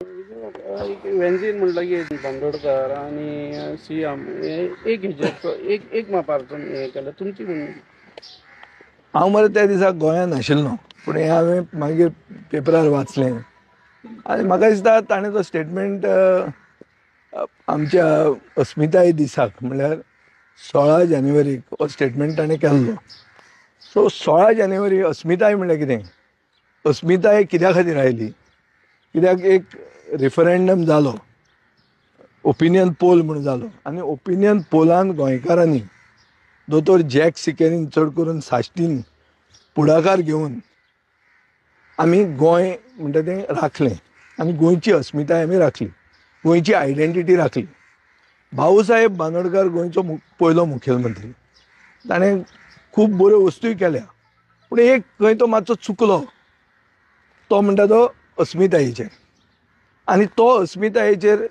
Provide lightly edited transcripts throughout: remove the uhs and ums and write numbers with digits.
वेन्झीन म्हणलं की बांदोडकर आनी सीएम एक हेजेर एक एक मापार हें केलें, तुमची म्हणणी? हांव मरे त्या दिसा गोंयांत नाशिल्लो, पूण हें हांवें मागीर पेपरार वाचलें आनी म्हाका दिसता ताणें तो स्टेटमेंट आमच्या अस्मिताय दिसाक म्हणल्यार 16 जानेवारीक हो स्टेटमेंट ताणें केल्लो. सो 16 जानेवारी अस्मिताय म्हणल्यार कितें, अस्मिताय कित्या खातीर आयली, कित्याक एक रिफरंडम जालो, ओपिनियन पोल म्हूण जालो आनी ओपिनियन पोलान गोंयकारांनी दोतोर जॅक सिकेरीन चड करून साश्टीन पुढाकार घेवन आमी गोंय म्हणटा तें राखलें आनी गोंयची अस्मिताय आमी राखली, गोंयची आयडेंटिटी राखली. भाऊसाहेब बांदोडकर गोंयचो पयलो मुखेलमंत्री, ताणें खूब बऱ्यो वस्तूय केल्या, पूण एक खंय तो मातसो चुकलो तो म्हणटा तो अस्मितायेचेर, आनी तो अस्मितायेचेर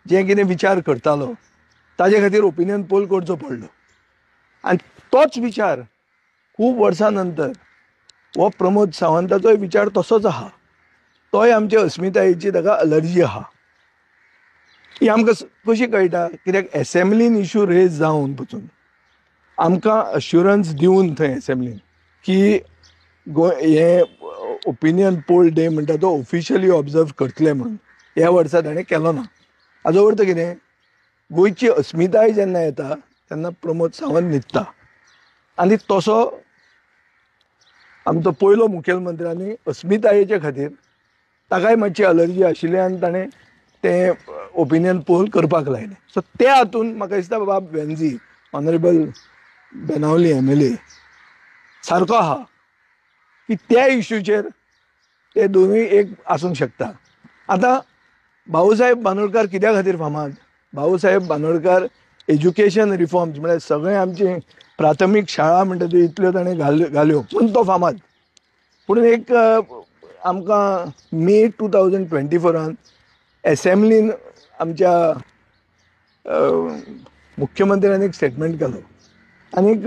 जें कितें विचार करतालो ताजे खातीर ओपिनियन पोल करचो पडलो आनी तोच विचार खूब वर्सां नंतर हो प्रमोद सावंताचोय विचार तसोच आहा, तोय आमचे अस्मितायेची ताका अलर्जी आहा. ही आमकां कशी कळटा, कित्याक एसेंब्लीन इशू रेज जावन पसून आमकां अश्युरन्स दिवन थंय एसेंब्लीन की गोंय हें ओपिनियन पोल डे म्हणटा तो ऑफिशियली ऑब्जर्व करतले म्हणून, ह्या वर्सा ताणें केलो ना. हाजो अर्थ कितें, गोंयची अस्मिताय जेन्ना येता तेन्ना प्रमोद सावंत न्हिदता आनी तसो आमचो पयलो मुखेलमंत्र्यांनी अस्मितायेचे खातीर ताकाय मातशी अलर्जी आशिल्ली आनी ताणें तें ओपिनियन पोल करपाक लायलें. सो त्या हातून म्हाका दिसता बाब वेन्झी, ऑनरेबल बेनावली MLA सारको आहा की त्या इश्यूचेर ते दोनूय एक आसूंक शकता. आतां भाऊसाहेब बांदोडकर कित्या खातीर फामाद, भाऊसाहेब बांदोडकर एज्युकेशन रिफॉर्म्स म्हळ्यार सगळें आमचे प्राथमीक शाळा म्हणटा त्यो इतल्यो ताणें घाल्यो पूण तो फामाद. पूण एक आमकां मे 2024 एसेंब्लीन आमच्या मुख्यमंत्र्यान एक स्टेटमेंट केलो आनीक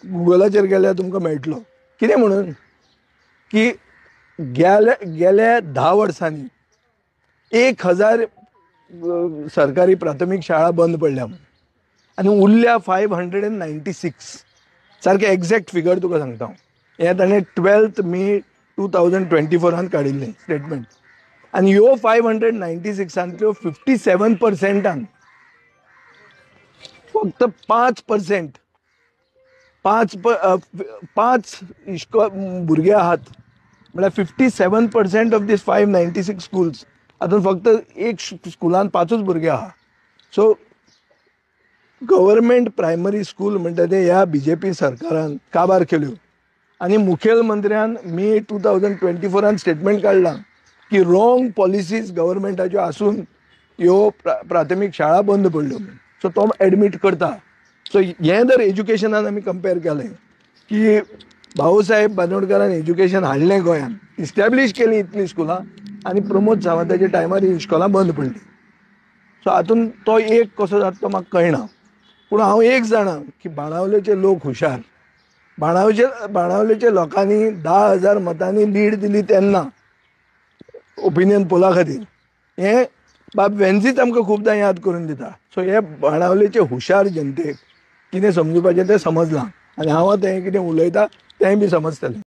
गुगलाचेर गेल्यार तुमकां मेळटलो, कितें म्हणून की गेल्या 10 वर्सांनी 1000 सरकारी प्राथमीक शाळा बंद पडल्या म्हणून आनी उरल्या 596, सारकें एग्जॅक्ट फिगर तुका सांगता हांव. हें ताणें 12 मे 2024 काडिल्लें स्टेटमेंट आनी ह्यो 596 57% फक्त 5% 5 भुरगे आहात म्हळ्यार 57% ऑफ these 596 schools हातून फक्त एक स्कुलान 5 भुरगे आहा. सो गव्हर्मेंट प्रायमरी स्कूल म्हणटा ते ह्या BJP सरकारान काबार केल्यो आनी मुखेलमंत्र्यान मे 2024 स्टेटमेंट काडलां की रॉंग पॉलिसीज गव्हर्मेंटाच्यो आसून ह्यो प्राथमीक शाळा बंद पडल्यो. सो तो एडमीट करता. सो हें जर एज्युकेशनान आमी कंपेर केलें की भाऊसाहेब बांदोडकरान एज्युकेशन हाडलें गोंयांत, इस्टॅब्लीश केलीं इतलीं स्कुलां आनी प्रमोद सावंताच्या टायमार ही इस्कोलां बंद पडलीं. सो हातून तो एक कसो जाता तो म्हाका कळना, पूण हांव एक जाणा की बाणावलेचे लोक हुशार, बाणावलेच्या लोकांनी 10,000 मतांनी लीड दिली तेन्ना ओपिनियन पोला खातीर, हें बाब वेन्झीच आमकां खुबदां याद करून दिता. सो हे बाणावलेचे हुशार जनतेक कितें समजुपाचें तें समजलां आनी हांव आतां हें कितें उलयता तेंय बी समजतलें.